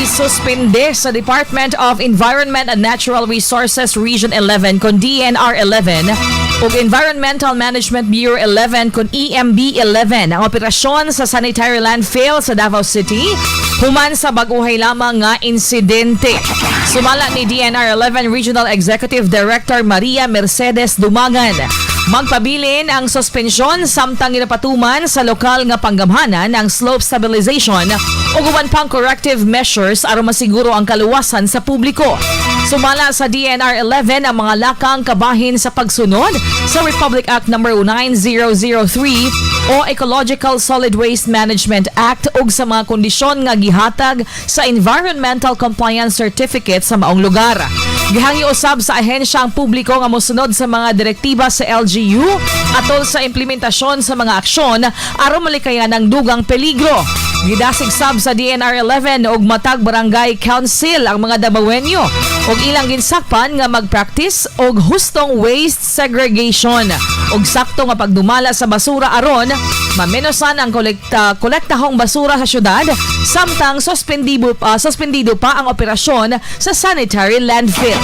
Gisuspende sa Department of Environment and Natural Resources Region 11 kon DENR 11 ug Environmental Management Bureau 11 kon EMB 11 ang operasyon sa sanitary landfill sa Davao City human sa bag-ohay lamang nga insidente. Sumala ni DENR 11 Regional Executive Director Maria Mercedes Dumagan, magpabilin ang suspensyon samtang ginapatuman sa lokal nga panggamhanan ang slope stabilization ug uban pang corrective measures aron masiguro ang kaluwasan sa publiko. Sumala sa DENR 11, ang mga lakang kabahin sa pagsunod sa Republic Act No. 9003 o Ecological Solid Waste Management Act ug sa mga kondisyon nga gihatag sa Environmental Compliance Certificate sa maong lugar. Gihangyo usab sa ahensya ang publiko nga mosunod sa mga direktiba sa LGU atol sa implementasyon sa mga aksyon aron malikayan ang dugang peligro. Gidasig sab sa DENR 11 ug matag barangay council ang mga Dabawenyo ug ilang ginsakpan nga mag-practice og hustong waste segregation ug sakto nga pagdumala sa basura aron mamenosan ang kolektahong basura sa syudad samtang suspendido pa ang operasyon sa sanitary landfill.